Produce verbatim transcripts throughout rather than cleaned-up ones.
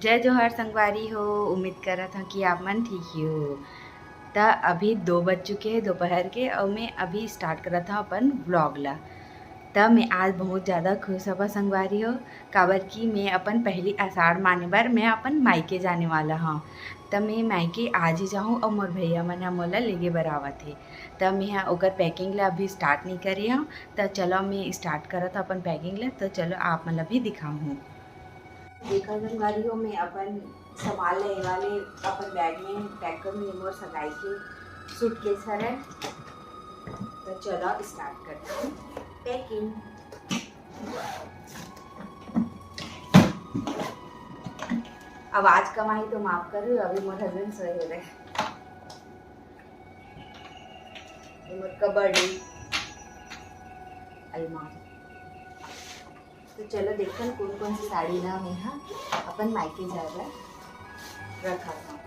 जय जोहार संगवारी हो, उम्मीद करत हव कि आप मन ठीक ही हो। त अभी दो बज चुके हे दोपहर के, अउ मैं अभी start करत हव अपन vlog ला। त मैं आज बहुत ज़्यादा खुश हवं संगवारी हो, काबर कि मैं अपन पहली आषाढ़ माने बर मैं अपन मायके जाने वाला हव। त मैं मायके आज ही जाहूँ अउ मोर भैया मन ह मोला लेगे बर आवत हे। त मैं ह ओकर packing ला अभी start नइ करे हव। त चलो मैं start करत हव अपन packing ला। त चलो आप मन ला भी दिखाहूँ। देखा संगवारी हो, मैं अपन सामान लेने वाले अपन bag में pack करूँ। ये मोर सगाई के suitcase हरे। त चलो start करते हैं packing। आवाज कम आही तो माफ करो, अभी मोर husband सोए हुए। ये मोर cupboard है, अलमारी। तो चलो देखथन कोन कोन से साड़ी ला मैं ह अपन मायके जाए बर रखत हव।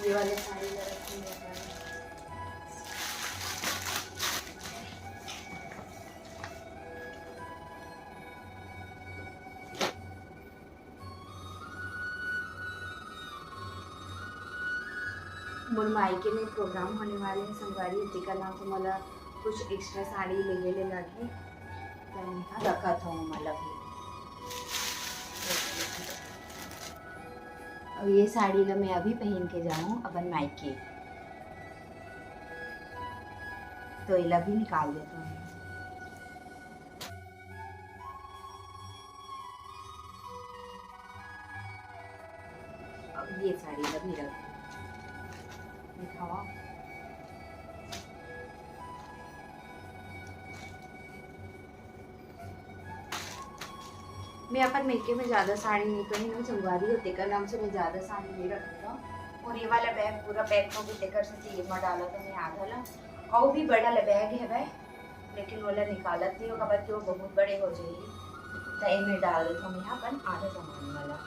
ये वाले साड़ी ला रखूंगी अपन। मोर मायके में program होने वाले हे संगवारी, तेकर नाम से मोला कुछ extra साड़ी लेवे ले लगही, त मैं ह रखत हव ओमन ला भी। अउ ये साड़ी ला मैं अभी पहिन के जाहूँ अपन मायके, तो एला भी निकाल देत हव। अब ये साड़ी ला भी रख दिखावा। मैं अपन मायके में ज्यादा साड़ी नइ पहिनंव संगवारी हो, तेकर नाम से मैं ज्यादा साड़ी नइ रखत हव। अउ ये वाला bag पूरा pack हो गे, तेकर सेती ये म डालत हव मैं आधा ला। अउ भी बड़ा ला bag हवय, लेकिन ओला निकालत नइ हव, काबर कि वो बहुत बड़े हो जाही। त एमे डाल देथव मैं अपन आधा सामान वाला,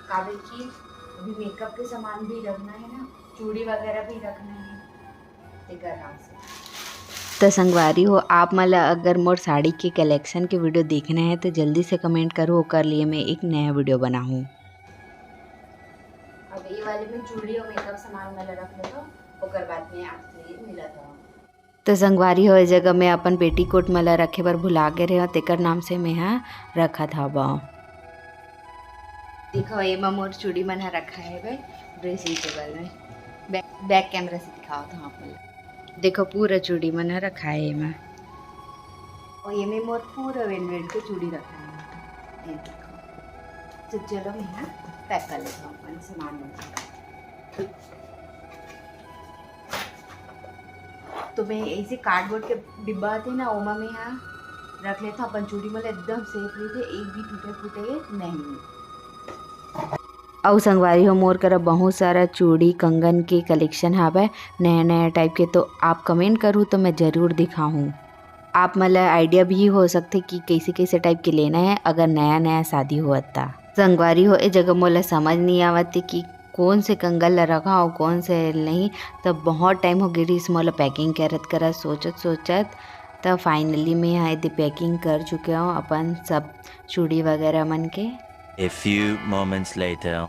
काबर कि अभी makeup के सामान भी रखना हे ना, चूड़ी वगैरह भी रखना हे, तेकर नाम से। त संगवारी हो, आप मन ला अगर मोर साड़ी के collection के video देखना हे, त जल्दी से comment करो, ओकर लिए मैं एक नया video बनाहूँ। अब ये वाले में चूड़ी अउ makeup सामान मन ला रख लेथव, ओकर बाद में आपसे मिलत हव। त संगवारी हो, ए जगह मैं अपन petticoat मन ला रखे बर भुला गे रहेंव, तेकर नाम से मैं ह रखत हवंव। देखव, एमा मोर चूड़ी मन ह रखाए हवय dressing table में। Back, back camera से दिखावत हव आप मन ला। देखव, पूरा चूड़ी मन ह रखाए हे एमा। अउ एमे मोर पूरा velvet के चूड़ी रखाए हे। ये देखव। तो चलो, मैं ह pack कर लेथंव अपन सामान मन। तो मैं ऐसे cardboard के डिब्बा आथे ना, ओमा मैं ह रख लेथंव अपन चूड़ी मन ला, एकदम safe रहिथे, एक भी टूटे फूटे नहीं। अउ संगवारी हो, मोर करा बहुत सारा चूड़ी कंगन के collection हावय, नया नया type के, तो आप comment करहू तो मैं जरूर दिखाहूँ। आप मन ला idea भी हो सकथे कि कइसे कइसे type के लेना हे, अगर नया नया शादी होवत ता। संगवारी हो, ए जगह मोला समझ नइ आवत हे कि कोन से कंगन ला रखंव अउ कोन से नहीं। त बहुत time हो गे रिहिस मोला packing करत करत, सोचत सोचत। त finally मैं ह एदे packing कर चुके हंव अपन सब चूड़ी वगैरह मन के। A few moments later.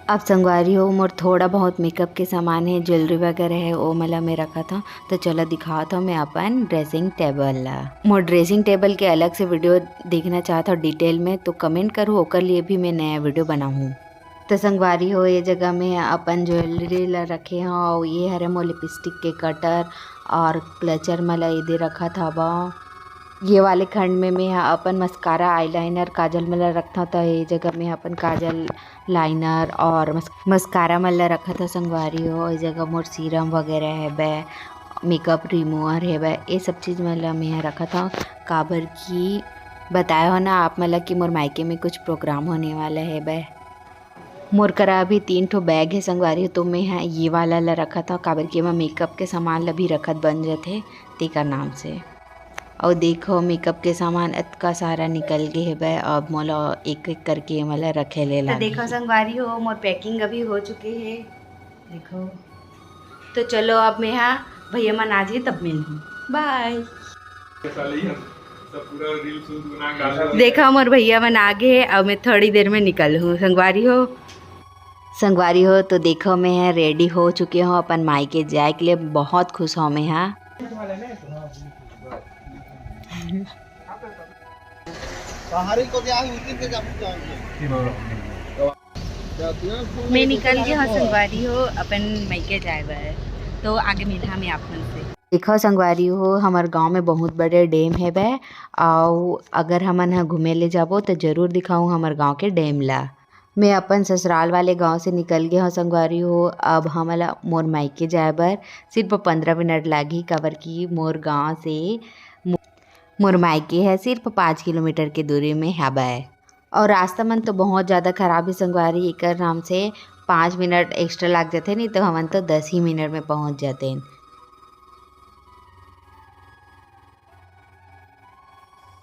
अब संगवारी हो, मोर थोड़ा बहुत makeup के सामान हे, jewellery वगैरह हे, ओ मन ला मैं रखत हंव। त चलो दिखावत हंव मैं अपन dressing table ला। मोर dressing table के अलग से video देखना चाहत हव detail में, तो comment करहू, ओकर लिए भी मैं नया video बनाहूँ। त संगवारी हो, ये जगह में अपन jewellery ला रखे हंव, अउ ये हरे मोर lipstick के cutter और clutcher मन ला एदे रखत हवंव। ये वाले खंड में मैं ह अपन mascara, eyeliner, काजल मन ला रखथंव, त ये जगह में अपन काजल, liner और मस-, mascara मन ला रखत हंव संगवारी हो। ये जगह मोर serum वगैरह हेबे, makeup remover हेबे, ये सब चीज मन ला मैं ह रखत हंव, काबर कि बताए हंव ना आप मन ला कि मोर मायके में कुछ program होने वाला हेबे। मोर करा अभी तीन ठो bag हे संगवारी हो, तो मैं ह ये वाला ला रखत हंव, काबर कि एमा makeup के सामान ला भी रखत बन जथे, तेकर नाम से। अउ देखो, मेकअप के सामान अतका सारा निकल गे हेबे। अब मोला एक एक करके एमन ला रखे ले तो लागही। देखो संगवारी हो, मोर पैकिंग अभी हो चुके हे। देखो, तो चलो, अब मैं हा भैया मन आ जाही तब मिलहूँ। बाय। देखा, मोर भैया मन आ गे, अब मैं थोड़ी देर में निकलहूँ। संगवारी हो, संगवारी हो, तो देखो, मैं हा रेडी हो चुके हूँ अपन मायके जाए के लिए। बहुत खुश हूँ मैं हा। मैं निकल गे हूँ संगवारी हो, अपन मायके जाए बर। तो आगे मिलहा मैं आप मन से। देखो संगवारी हो, हमर गांव में बहुत बड़े डैम हेबे, अउ अगर हमन ह घूमे ले जाबो तो जरूर दिखाऊं हमर गांव के डैम ला। मैं अपन ससुराल वाले गांव से निकल गे हूँ संगवारी हो। अब हमला मोर मायके जाए बर सिर्फ पंद्रह मिनट लागही, काबर कि मोर गांव से मो-, मोर मायके है सिर्फ पाँच किलोमीटर के दूरी में हवय। और रास्ता मन तो बहुत ज़्यादा खराब है संगवारी, एकर नाम से पाँच मिनट एक्स्ट्रा लाग जाथे, नहीं तो हमन तो दस ही मिनट में पहुँच जाते।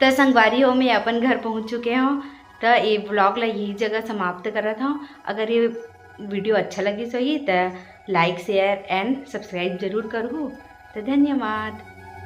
त संगवारी हो, मैं अपन घर पहुँच चुके हूँ। त ये व्लॉग ला यही जगह समाप्त करत हूँ। अगर ये वीडियो अच्छा लगिस होही त like, share and subscribe जरूर करहू। त धन्यवाद।